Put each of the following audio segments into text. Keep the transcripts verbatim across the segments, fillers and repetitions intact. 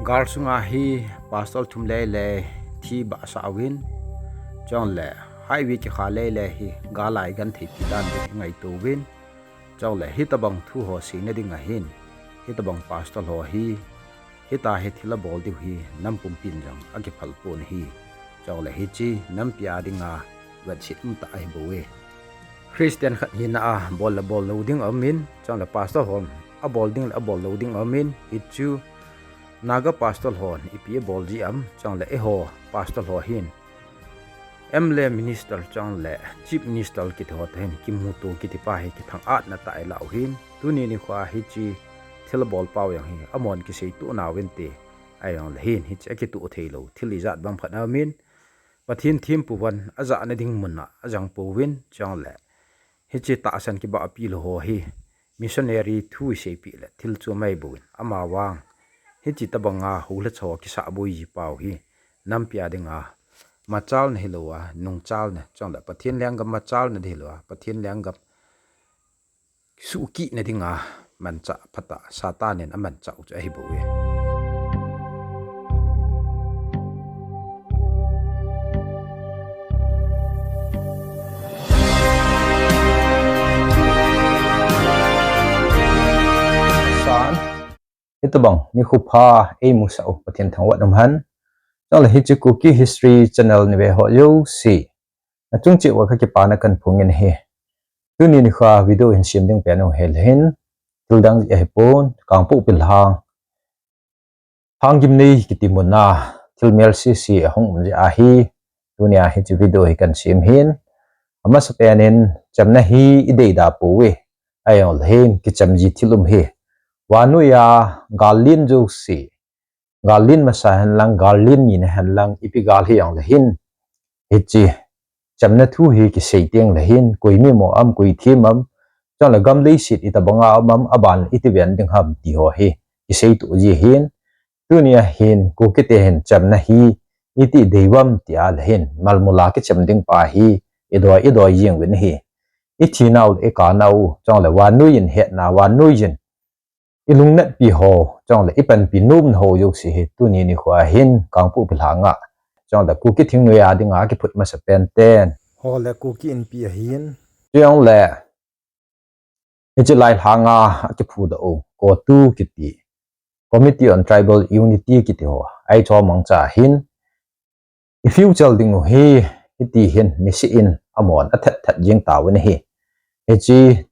Gal sunga hi pastor thum lele thi ba sa uvin, chule highway kikha lele hi gal a igenthei pi dan ding ngaito uvin, chule hitabang thu ho seina ding ahin, hitabang pastor ho hi, hita hi thil abol diu hi nam pumpin jong akiphal pon ahi, chule hiche nampi a dinga vetset umtah ahibouve. Christian khat hina a bol le bol lou ding aumin, chule pastor hon abol ding le abol lou ding aumin, hichu Naga pastor hon ipi abol ji am, chule eiho pastor ho hin M L A minister chule Chief Minister kiti ho toh hin kimuto kiti pa hi kithang atna tah ilah u hin, tuni nikho a hiche thil abol pau jong hi amahon kiseito nauvinte, ahijongle hin hiche akitoh theilou thil ijat bang khat aumin, Pathen thempu van ajahna ding mun a ajang pouvin, chule hiche tahsan kibahpi lou ho hi missionary thu iseipeh le thil chom ahibouvin, amavang hiche tobanga houlhacha ho kisahboi ji pau hi nampi a dinga machalna hilouva nungchalna, chule Pathen lenggam machalna ding hilouva Pathen lenggam suhkihna dinga manchah phatah Satan in amanchah u chu ahibouve. San, hitobang nikho pha eimusah u Pathen thangvah in umhen. Chule hiche Kuki History Channel nave ho jouse nachung cheh uva kakipana kahin phongin ahi. Tuni nikho video hin sem ding pen u hile hin, thil dang jeh ahipon, Kangpokpi lhang, Lhanggimnei kiti muna thil melse se ahung um jeh ahi, tunia hiche video hi kahin sem hin. Amasapen in chamna hi ideida pouve, ahijongle hin kicham ji thil um ahi. Vannoiya gal len jouse, gal len masa henlang, gal len nina henlang, ipi gal hijongle hin, hiche chamna thu hi kisei tengle hin, koi mi mo am, koi them am, chule gam leiset itobanga um am, aban iti ven ding ham ti ho hi kiseito ji ahin. Tunia hin Kukite hin chamna hi iti dei uvam ti ahile hin, malmol a kicham ding pa hi idoi, idoi jeng uvin ahi. Ithinau le ikanau, chule vannoiyin hetna, vannoiyin ilungnatpi ho, chule ipanpi nomna ho jouse hi tuni nikho a hin Kangpokpi lhanga, chule Kuki thingnoi a dinga kiphut masapen ten, ho le Kuki Inpi ahin, chule hiche lai lhanga akiphudoh u COTU kiti, Committee on Tribal Unity kiti ho, ahi chomangcha hin, i future dingu hi, hiti hin niseh in amahon athat that jeng tauvin ahi. Hiche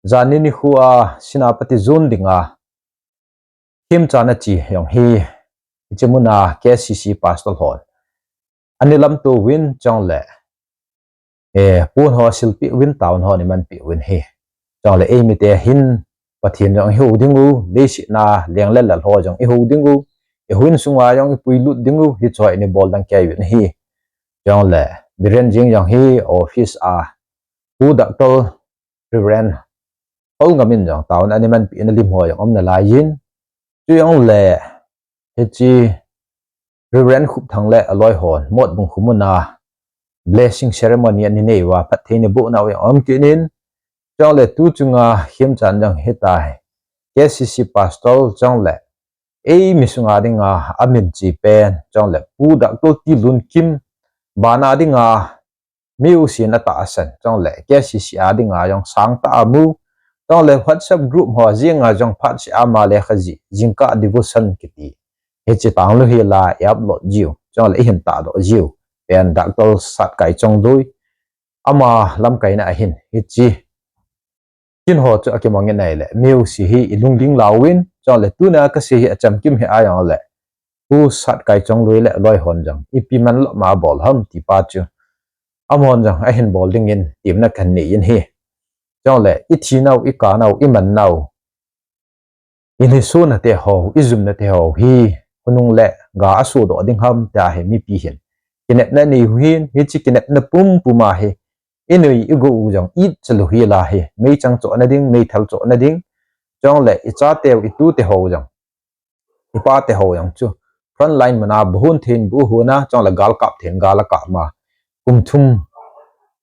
janhi nikho a Senapati jon dinga themchan ache jong hi, hiche muna KCC pastor hon ana lamto uvin, chule pon ho asilpeh uvin, town ho ana manpeh uvin ahi. Chule eimite hin Pathen jong ihou dingu, leiset a leng le lal ho jong ihou dingu, ihou in sunga jong ipuilut dingu, hiche ho ana bol dangkei uvin ahi. Chule Biren Jing jong hi office a Pu Doctor Reverend Paul Ngam in jong town ana manpeh in alim ho jong um nalaiyin, chujongle hiche Reverend Khupthang le aloi hon Motbung khomuna blessing ceremony ana nei uva phattheina bohnau jong um kit in, chule tuchunga themchan jong hitahi, KCC pastor chule eimi sunga dinga aminche pen, chule Pu Doctor Tilunkim bana dinga mi usin atahsan, chule KCC a dinga jong sangtah a amu, chule WhatsApp group ho jenga jong phatseh a ama lekha jih, jingkah devotion kiti, hiche tanglou hila i upload jiu, chule ihin tahdoh jiu pen Doctor Satkai Chongloi, ama lamkaina ahin, hiche kin ho chu akimangin ahile, mi use hi ilungling lauvin, chule tunia kasei hi achamkim hi ahijongle, Pu Satkai Chongloi le aloi hon jong ipi manlou ma abol ham ti pa chu amahon jong ahin bol dingin temna kahin nei in ahi. Chule ithinau, ikanau, imannau, inhesona te ho, ijumna te ho hi khonung le ga asodoh ding ham tia hi mipi hin kinepna anei u ahin, hiche kinepna pumpum a hi inoi igou u jong itchalou hila hi meichang chohna ding, meithal chohna ding, chule ichateu, itute ho jong, ipate ho jong chu frontline muna bu hon theiyin bu hon a, chule gal kap theiyin gal akap ma, kum thum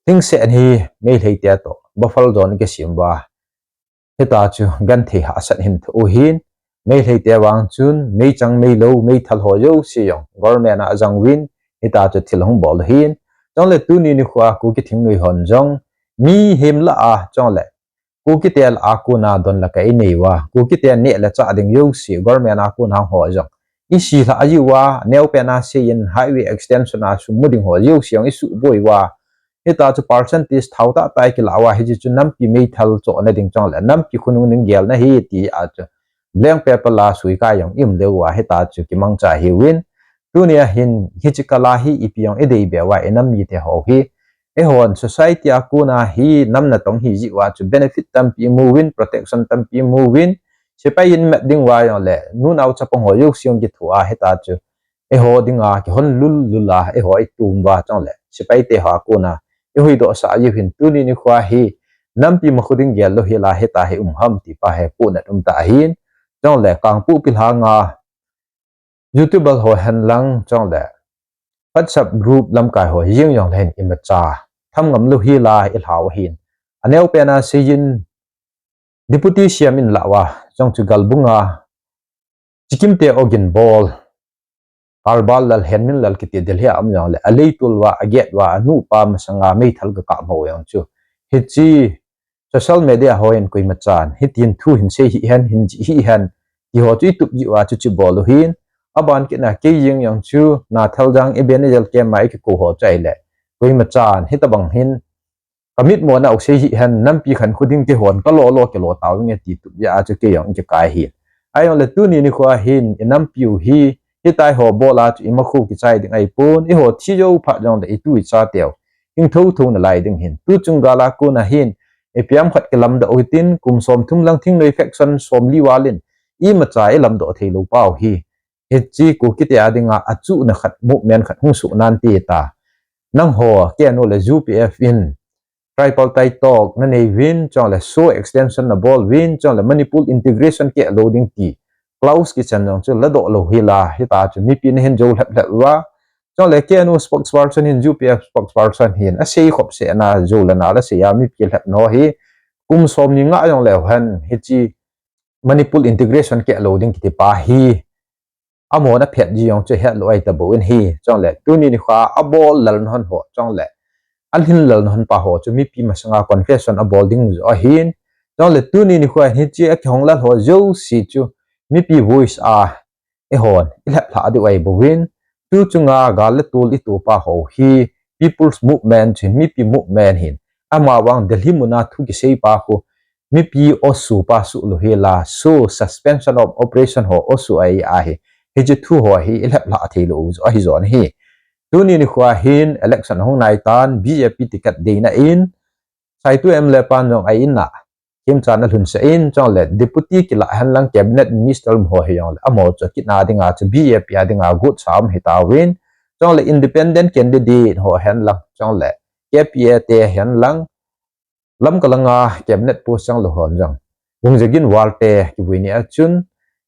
lhingset hi Meitei te toh buffer zone kisem uva, hita chu genthei hahsat hin thoh u ahin, Meitei te vang chun meichang meilou, meithal ho jouse jong government a ajang uvin, hita chu thil hung bol u ahin. Chule tuni nikho a Kuki thingnoi hon jong mihem lah a, chule Kuki te lah a kona don le kai inei uva, Kuki te neh le chah ding jouse government a kona ho jong isi lhah jiuva, neopen a seiyin highway extension a sum mu ding ho jouse jong isuhboi uva, hita chu percentage thao tah tah a kilah uva, hiche chu nampi meithal chohna ding chule nampi khonung ding gelna ahi ti a chu blank paper la suikai jong i um leuva, hita chu kimangcha ahiuvin. Tunia hin hiche kal a hi ipi jong idei beuva, inam mite ho hi, eihon society a kona hi nam natong hi jeh uva chu benefit tampi imu uvin, protection tampi imu uvin, sepai in mat ding uva jongle nunao chapang ho jouse jong kithoa, hita chu eiho dinga kihon lul lul a eiho itum uva chule sepai te ho a kona ihuhdoh sah jiu hin, tuni nikho a hi nampi makho ding gel lou hel a hita hi um ham ti pa hi pohnat um tah ahin. Chule Kangpokpi lhanga YouTuber ho hen lang, chule WhatsApp group lamkai ho hi jeng jongle hin imacha tham ngam lou hel a ilhau ahin. Aneopen a seiyin Deputy C M in lah uva, chule chu Galbung a Chikim te ogin bol Karbal Lal, Henmin Lal kiti Delhi a um jongle aleitol uva, aget uva, anupa masanga meithal gakap ho jong chu hiche social media ho in koimachan hitin thu hin sei hih hen, hin jih hih hen ti ho chu itup jiuva chu hiche bol u ahin. Aban kit a kei jeng jong chu Nathaljang Ebenezer camp a ikikou ho chu ahile, koimachan hitobang hin kamitmona u sei hih hen, nampi khankho ding kihon kalo lo kilo tauvinge ti tup jeh a chu kei jong ikikai ahin. Ahijongle tuni nikho a hin inampiu hi hitia ho bol a chu imakho kichai ding ahipon, eiho thi jou phat jongle itu ichateu hing thouthou nalai ding ahin. Tuchung gal a kona hin ipi ham khat kilamdoh u hitin, kum somthum lang thingnoi faction somli val in imacha ilamdoh theilou pau hi, hiche Kuki te a dinga achuhna khat, movement khat hung soh nante ta. Nangho K N O le U P F in tripartite talk nanei uvin, chule SoO extension nabol uvin, chule Manipur integration keh lou ding ti clause kichan jong chu ladoh lou hel a, hita chu mipi nahin jou lhep lhep uva. Chule K N O spokesperson hin, U P F spokesperson hin asei khop sehna jou le nal asei a, mipi lhepna ho hi kum somni ngah jongleu hen hiche Manipur integration keh lou ding kiti pa hi amahon aphet ji jong chu ahet lou ahi tabou in ahi. Chule tuni nikho a abol lalna hon ho, chule alhin lalna hon pa ho chu mipi masanga confession abol ding joh ahin. Chule tuni nikho a hiche akihong lal ho jouse chu mipi voice a eihon ilhep lhah diu ahibouvin, tuchunga gal le tol itopa ho hi People's Movement chu hin, mipi movement ahin. Amavang Delhi muna thu kisei pa khu mipi osupa suh lou hel a, SoO, suspension of operation ho osuh ahi ahi. Hiche thu ho hi ilhep lhah theilou joh ahi jong ahi. Tuni nikho a hin election ahung naitan, B J P ticket deina in Saitu M L A pan jong a in a khemchan alhunsah in, chule deputy kilah hen lang cabinet minister um ho hijongle amaho chu akit na dinga chu B J P a dinga gotsa um hitauvin, chule independent candidate ho hen lang, chule K P A te hen lang, Lamka langa cabinet post changlou hon jong, Bungzagin Walte kivui ni a chun,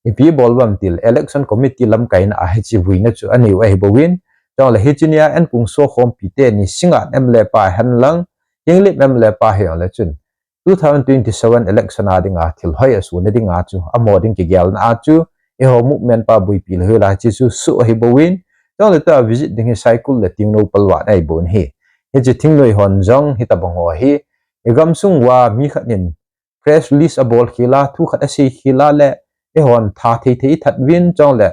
ipi bol uvem tile election committee lamkaina a hiche vuina chu aneiu ahibouvin, chule hiche nia N. Kungso Khompi teni Singngat M L A pa hen lang, Henglep M L A pa hijongle chun, two thousand twenty-seven election a dinga thil hoi asohna dinga chu, amaho ding kigelna a chu, eiho movement pa boipi lou hel a hiche chu soh ahibouvin, chule tua visit ding hi Saikul le Tengnoupal vang ahibou ahi. Hiche thingnoi hon jong hitobang ho hi igamsung uva mi khat in press release abol khel a, thu khat asei khel a le, eihon tha thei thei ithat uvin, chule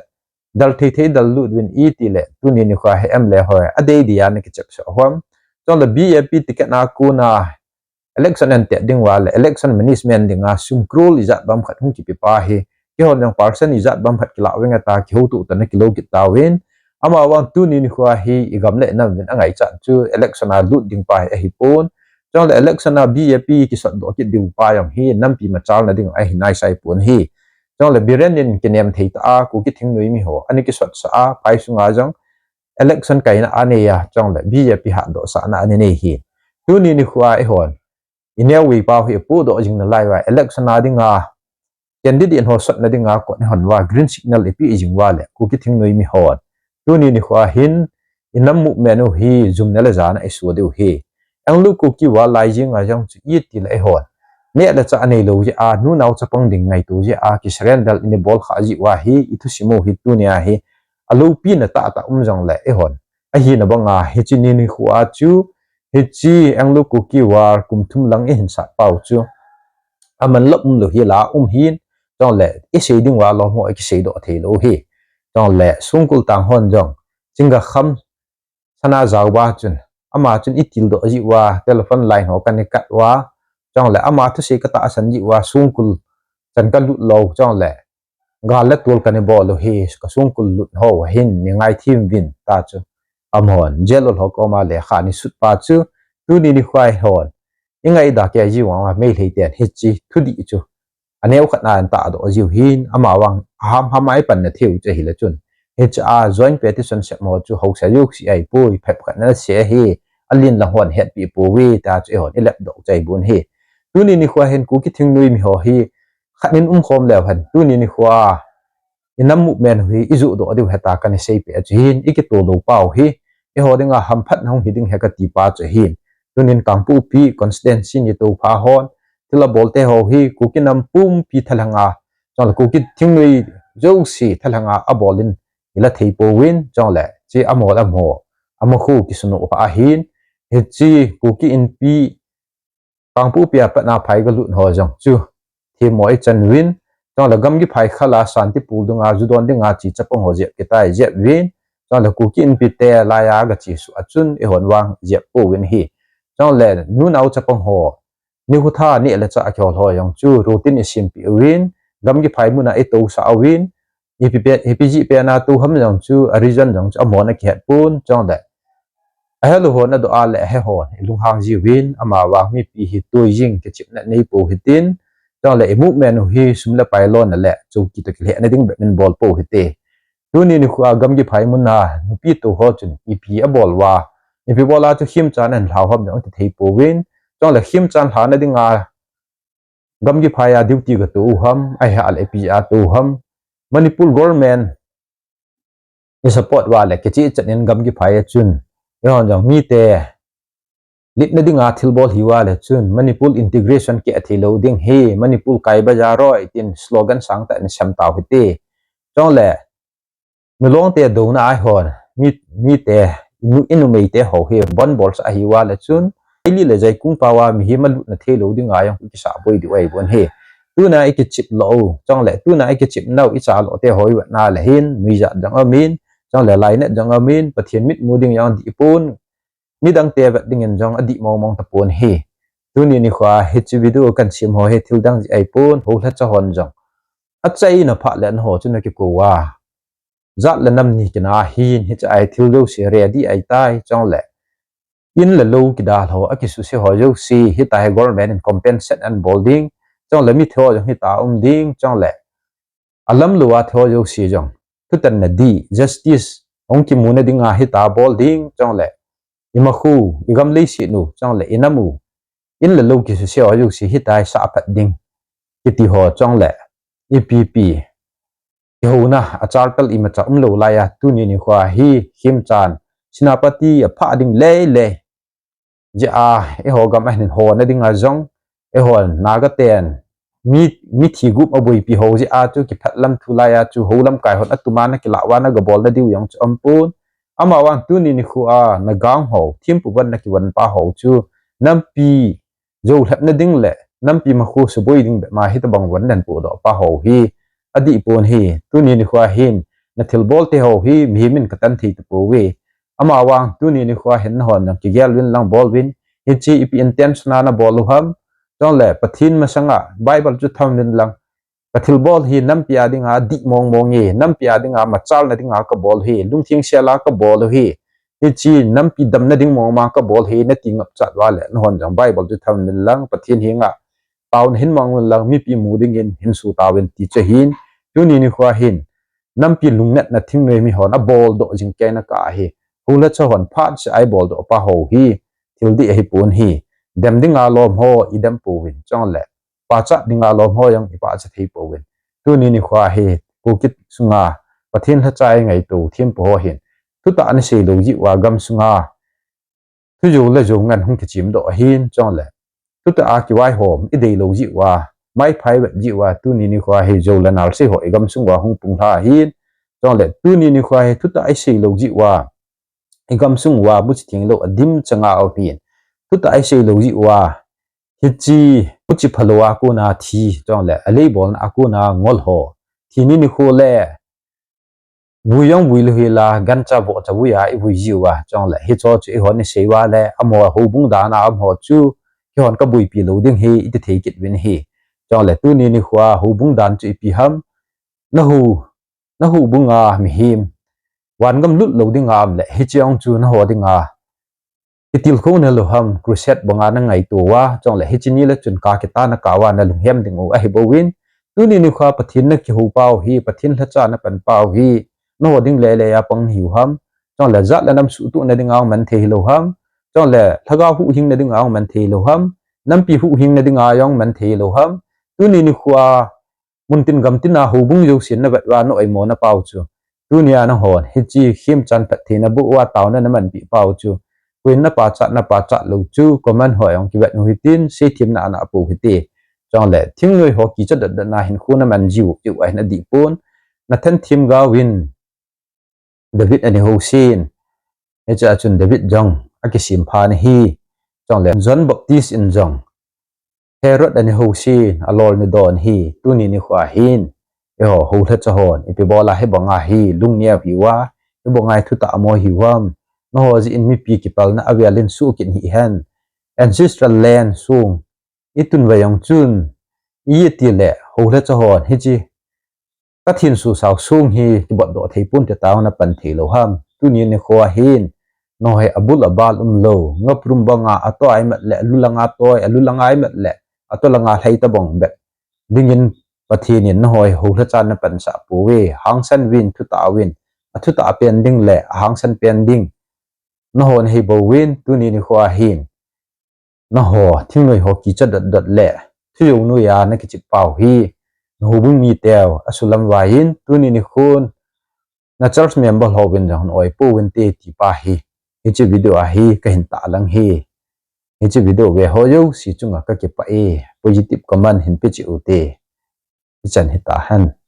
dal thei thei idal lut uvin, itile tuni nikho a hi M L A ho adei dia ana kichepsah u ham. Chule B J P ticket a kona election antet ding uva le election management dinga sum crore ijat bang khat hung kipe pa hi, keihon jong percent ijat bang khat kilah uvinge tia kihoutoh tona kilou kit tauvin. Amavang tuni nikho a hi igam le nam uvin angaichat chu election a lut ding pa hi ahipon, chule election a B J P kisotdoh kit diu pa jong hi nampi machalna ding ahi naisai pon ahi. Chule Biren in kinem thei tah a Kuki thingnoi mi ho ana kisotsah a, phai sunga jong election kaina anei a, chule B J P hatdohsahna ana nei ahi. Tuni nikho a eihon ineo vei pau hi ipohdoh jing nalai uva, election a dinga candidate ho sotna dinga kot ihon uva green signal ipeh jing uva le Kuki thingnoi mi hon tuni nikho a hin inam movement u hi jumna le jana isoh diu ahi. Anglo Kuki War lai jenga jong chu itile eihon neh le chah anei lou jeh a, nunau chapang ding ngaito jeh a, kisurrender in ibol kha jeh uva hi, ithusim u hi tunia hi, aloupina tahtah um jongle, eihon. Ahina banga, hiche ni nikho a chu, hiche Anglo Kuki War kum thum lang ihin sat pau chu, aman la um lou hi la um hin, chule, isei ding uva lom ho, ikisei doh thei lou hi. Chule, Songkul tang hon jong, Chinga Kham, Sana Jaoba chun, ama chun itil doh jeh uva, telephone line ho kana cut uva, chule, ama thusei katahsan jeh uva, Songkul chan kalut lou, chule, gal le tol kana bol u hi, ka Songkul lut ho, hin, nei ngaithem uvin, ta chu. Amahon, jail hol ho koma lekha ana sut pa chu, tuni nikho a hon, ingaidam kei jeh uva, Meitei ten, hiche, thudih chu. Aneo khat na antah doh jiu hin, ama vang, ham ham a ipanna thei u chu ahile chun. Hiche a joint petition sem ho chu haosa jouse ahipoi, phep khat na se hi, alen lang hon hetpi pouve, ta chu eihon ilep doh chai bon hi. Tuni nikho a hin Kuki thingnoi mi ho hi, khat in umkhom leu hen, tuni nikho a, inam movement u hi, ijoh doh diu heta kana seipeh chu hin, ikitoh lou pau hi, eiho dinga hamphatna hung hi ding ahi kati pa chu ahin. Tunin Kangpokpi constituency ni toh pha hon, thil abol te ho hi, Kuki nam pumpi thalheng a, chule Kuki thingnoi jouse thalheng a abol in ila thei pouvin, chule, hiche amaho le amaho, amakhu kisunoh pha ahin, hiche Kuki Inpi, Kangpokpi a pat na phai galut ho jong chu, themmo ichan uvin, chule gamgi phai khel a Santipur dunga ju don dinga che chapang ho jep kitai jep uvin, chule Kuki Inpi te laiya gache suh a chun, eihon vang jep pouvin ahi. Chule nunau chapang ho, nikho tha neh le chah akihol ho jong chu, routine isempi uvin, gamgi phai muna itousah uvin, ipi pe, ipi jeh pen a tou ham jong chu, a reason jong chu, amahon akihet pon, chule. Ahelou hon adoh a le ahe hon, ilunghang jiuvin, ama vang mipi hi tuijing kichepna nei pou hitin, chule i movement u hi sum le pai lona le, chowki toh kilhehna ding bep in bol pou hite. Tuni nikho a gamgi phai muna, nupi tou ho chun, ipi abol uva, ipi bol a chu khemchan ahin lhau ham jong kithei pouvin, chule khemchan lhana dinga, gamgi phai a duty gatou u ham, ahile ipi a tou u ham. Manipur government i support uva le kicheh chan in gamgi phai a chun, eihon jong mite, litna dinga thil bol hiuva le chun, Manipur integration keh thei lou ding hi, Manipur kai bazar roi, tin slogan sangtah in sem tau hite. Chule, Milong te douna a hon, mi, mite, inu, inumei te ho hi, bon bolsah ahiuva le chun, Delhi le Jaikung pao a mihem alutna thei lou dinga jong, ikisah boi diu ahi bon hi. Tuna ikichep lou, chule, tuna ikichep nau, icha lou te ho ivet na le hin, nuijat jong aumin, chule, lainat jong aumin, Pathen mitmu ding jong adih pon, midang te vet dingin jong adih mong mong tapon hi. Tuni nikho a hiche video kasem ho hi thil dang jeh ahi pon, houlhacha hon jong. Achaina phat le nangho chu nakikou uva. Jat le nam ni kina hin hiche a hi thil jouse ready ahitai, chule. In le lou kidal ho, akisuse ho jouse, hitia hi government in compensate anabol ding, chule mithi ho jong hitia um ding, chule. Alamlou a thi ho jouse jong, thutanna ding, justice, hung kimuna dinga hitia bol ding, chule. Imakhu, igam leiset u, chule, inam u, in le lou kisuse ho jouse, hitia hi sah phat ding, kiti ho, chule. Ipi pi, kihouna, achartal imacha umlou laiya, tuni nikho a hi, khemchan, Senapati, aphah ding lei lei. Jeh a, eiho gam ahin honna dinga jong, eihon Naga ten, mi, mithi gup aboipi ho jeh a chu kiphat lam thu laiya chu houlamkai hon atuma nakilah uva nagabolna diu jong chu aumpon. Amavang tuni nikho a, nagang ho, thempu von nakivon pa ho chu, nampi, jou lhepna ding le, nampi makhu suboi ding bep ma hitobang von nahin pohdoh pa ho hi, adih pon hi, tuni nikho a hin, nathilbol te ho hi, mihem in katan thei tapouve. Amavang, tuni nikho a hin nahon jong kigel uvin lang bol uvin, hiche ipi intention a nabol u ham, chule Pathen masanga, Bible chu tham uvin lang, kathilbol hi nampi a dinga adih mong mong e, nampi a dinga machalna dinga kabol hi, lungtheng sel a kabol u hi, hiche nampi damna ding mong mong a kabol hi, nati ngapchat uva le, nahon jong Bible chu tham uvin lang, Pathen henga, pao nahin mang uvin lang, mipi mu dingin, hin suh tauvin ti chu ahin, tuni nikho a hin, nampi lungnatna thingnoi mi hon aboldoh jing kei na kah ahi, houlhacha hon phatseh a iboldoh pa ho hi, thil dih ahi pon hi, dem dinga lom ho idem pouvin, chule, pachat dinga lom ho jong ipachat thei pouvin. Tuni nikho a hi, Kuki sunga, Pathen lhacha ingaito thempu ho hin, thutah ana sei lou jeh uva gam sunga, thu jou le jou ngen hung kichemdoh ahin, chule. thutah a kivaihom idei lou jeh uva, maiphai vet jeh uva, tuni nikho hi jou le nal sei ho igamsung uva hung pung lha ahin. Chule tuni nikho hi thutah isei lou jeh uva, igamsung uva buchi theng lou adim changa aum ahin. Thutah isei lou jeh uva, hiche buchi phalou a kona thi, chule aleibolna a kona ngol ho, thi ni nikho le vui jong vui lou hel a, gancha vohcha vui a ivui jiu a, chule hicho chu eihon isei uva le, amaho houbung dan a amaho chu, eihon kabuipi lou ding ahi, iti thei kit uvin ahi. Chule tuni nikho a houbung dan chu ipi ham, nahou, nahoubung a mihem vangam lut lou ding a um le, hiche jong chu naho dinga kitilkhou nalou ham, crusade banga nangaito uva, chule hiche ni le chun ka kitah a kah uva nalunghem diu ahibouvin, tuni nikho a Pathen nakihou pau hi, Pathen lhacha napan pau hi, naho ding lele a pang nahiu ham, chule jat le nam suhtohna dinga hung man thei hilou ham, chule lhagao huhhingna dinga hung man thei hilou ham, nampi huhhingna dinga jong man thei hilou ham, tuni nikho a muntin gamtin a houbung jousen navet uva na-oimo napau chu, tunia nahon hiche khemchan phattheina boh uva taona namanpeh pau chu, koiin napachat, napachat lou chu comment hoa jong kivet u hitin, seithemna ana pou hite. Chule thingnoi ho kicha dotdot na hinkho naman jiu jiu ahin adih pon, Nathan Themgao in David ana housen, hichea chun David jong akisem pha ahi. Chule John Baptist in jong Herod ana housen, alol ana don ahi. Tuni nikho a hin, eiho houlhacha hon ipi bol a hibanga hi lungneo hiuva, hibanga hi thutah mo hiu ham, naho jeh in mipi kipalna avel in soh kit hih hen, ancestral land song itun uva jong chun, iti le houlhacha hon hiche kathenso sao song hi kibotdoh thei ponte, taona pan thei lou ham. Tuni nikho a hin, naho hi abul abal umlou, ngaprum banga atoi amat le, alu langa toi, alu langa amat le, ato langa lhai tabang bep dingin Pathen in naho hi houlhacha napansah pouve, hangsan uvin, thutah uvin, athutah pen ding le ahangsan pen ding naho nahibouvin, tuni nikho a hin, naho thingnoi ho kicha dotdot le thujou noiya nakichep pau hi, nahoubung miteu asulam uvin, tuni nikhon na church member houvin jong hung oipouvinte tipa hi, hiche video a hi kahin tahlang ahi. Hiche video ve ho jouse chunga kakipah e, positive comment hin peh cheh uvinte. Hichan hitahen.